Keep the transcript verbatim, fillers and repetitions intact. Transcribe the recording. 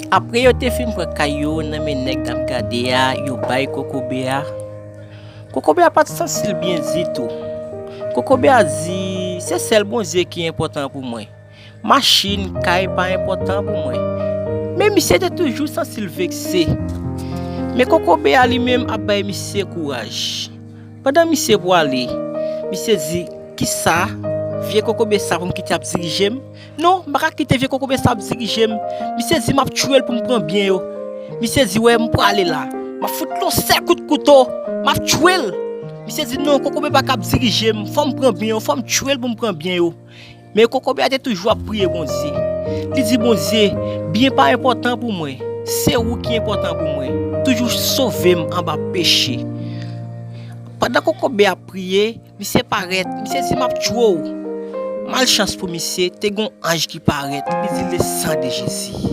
Apre yo te fin pran kay yo nan men nèg n ap gade a, yo bay kokobe a. Kokobe a pa t santi l byen ditou. Kokobe a di, "Se sèl Bondye ki enpòtan pou mwen. Machin, kay pa enpòtan pou mwen." Men misye te toujou santi l vekse. Men kokobe a li menm ap bay misye kouraj. Pandan misye pwale, misye di, "Kisa? Vye kokobe sa pou m kite ap dirije m? Non, m pa ka kite vye kokobe sa ap dirije m. Misye di m ap tchwe l pou m pran byen yo." Misye di, "Wè, m pwale la. M ap fout l yon sèl kout kouto. M ap tchwe l." Misye di, "Non, kokobe pa ka ap dirije m. Fò m pran byen yo. Fò m tchwe l pou m pran byen yo." Men kokobe a te toujou ap priye Bondye. Li di, "Bondye, byen pa enpòtan pou mwen. Se ou ki enpòtan pou mwen. Toujou sove m anba peche." Pandan kokobe ap priye, misye parèt. Misye di, "M ap tchwe w." Malchans pou misye, te gon anj ki parèt. Li di, "Le sang de Jésus."